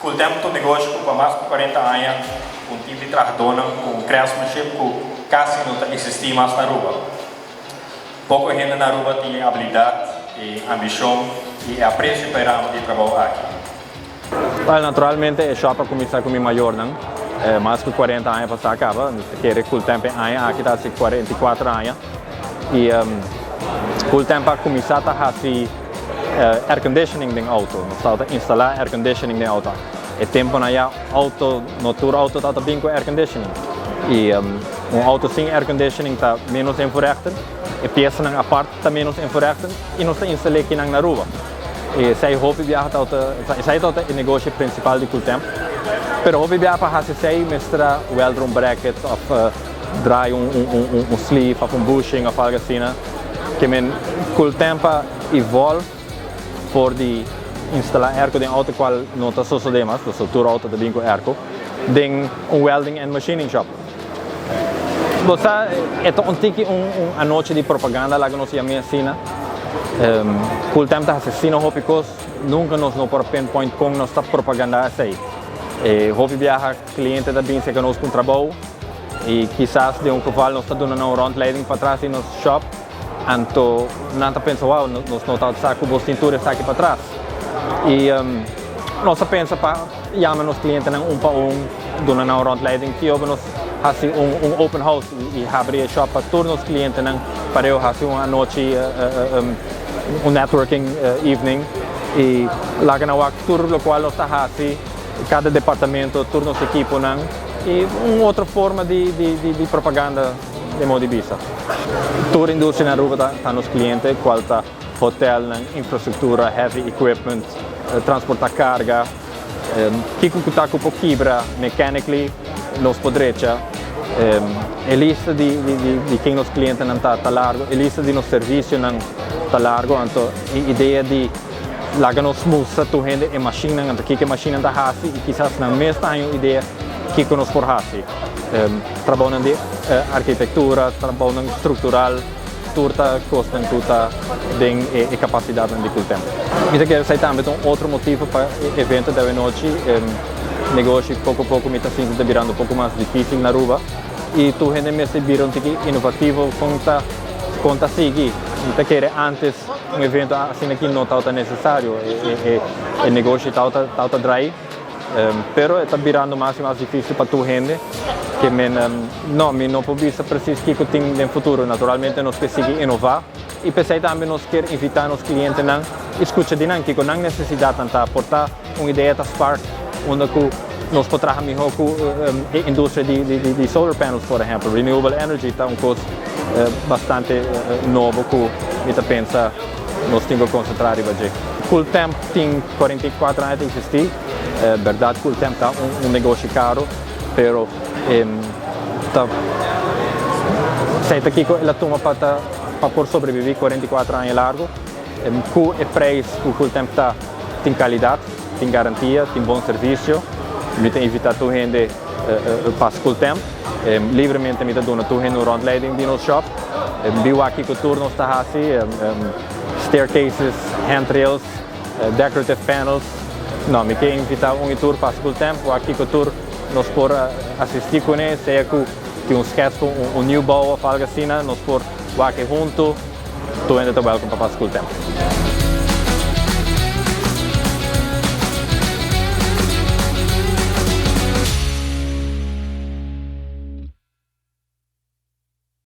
Cooltemp ta un negoshi cu pa mas cu 40 aña un team di trahadornan cu un craftsmanship cu casi no ta existi mas na Aruba. Poco hende na Aruba tin e habilidad, e ambicion y e aprecio pa e ramo di trabou aki. Well, naturalmente e shop a cuminsa cu mi mayornan mas cu 40 aña pasa caba. Mi ta kere Cooltemp e aña aki ta haci 44 aña. Y Cooltemp a cuminsa ta haci air conditioning den auto. Nos tabata instala air conditioning den auto. E temponan ya auto, no tur auto tabata bin cu air conditioning. Y un auto sin air conditioning ta menos invoerrechten. E piesanan apart ta menos invoerrechten y nos ta instala akinan na Aruba. Esey hopi biaha tabata, esey tabata e negoshi principal di Cooltemp. Pero hopi biaha pa haci esey mester a weld un bracket of draai un sleeve of un bushing of algo asina. Kemen Cooltemp a evolve for di instala airco den auto, cual no ta sucede mas, so tur auto ta bin cu airco, den un welding and machining shop. Bo sa, e ta un tiki un anochi di propaganda, laga nos yama asina. Cooltemp ta haci asina hopi cos, nunca nos no por pinpoint con nos ta propaganda esey. Hopi biaha cliente ta bin cerca nos cu trabou y kisas den un geval nos ta duna un rondleiding patras den nos shop, anto nan ta pensa: "Wow, nos no ta sa cu boso tin tur esaki patras." Y nos a pensa pa yama nos clientenan un pa un, duna un rondleiding, cu nos haci un open house y habri e shop pa tur nos clientenan pa haci un anochi, un networking evening y laga nan wak tur locual nos ta haci, cada departamento, tur nos ekiponan y un otro forma di propaganda di modo di bista. Tur industria na Aruba ta nos cliente, cual ta hotel, infrastructura, heavy equipment, transporta carga, kico cu ta cu por kibra mechanically, nos por drecha. E lista di ken nos clientenan ta largo, e lista di nos servicionan ta largo, anto e idea di laga nos mustra tur hende e machine, anto kico e machine ta hasi y kisas nan mes ta un idea kico nos por hasi. Trabou di arquitectura, trabou structural, tur ta cos cu ta den e capacidad di Cooltemp. Mi kier bisa tambe un otro motibo pa e evento di anochi, negoshi poco poco mi ta sinti birando un poco mas dificil na Aruba y tur hende mester bira un tiki inovativo con ta sigui. Mi ta kere antes un evento asina aki no tabata necesario, e negoshi tabata draai, pero ta birando mas y mas dificil pa tur hende kemen no, mi no por bisa precies kico tin den futuro. Naturalmente nos kier sigui inova y p'esey tambe nos kier invita nos clientenan scucha di nan kico nan necesidad ta, por ta un idea ta spark unda cu nos por traha miho cu e industria di solar panels, por ehempel. Renewable energy ta un cos bastante nobo cu mi ta pensa nos tin cu concentra riba dje. Cooltemp tin 44 aña di existi. Berdad, Cooltemp ta un negoshi caro, pero ta esey kico el a tuma pa por sobrevivi 44 aña largo. Cu e prijs cu Cooltemp ta, tin calidad, tin garantia, tin bon servicio. Mi ta invita tur hende pa Cooltemp. Libremente mi ta duna tur hende un rondleiding den nos shop. Bin wak kico tur nos ta hasi, staircases, handrails, decorative panels. No, mi kier invita un y tur pa Cooltemp, wak kico tur nos por asisti cune, sea cu tin un sketch, un nieuwbouw of algo asina, nos por wak hunto, tur hende ta welcome pa Cooltemp.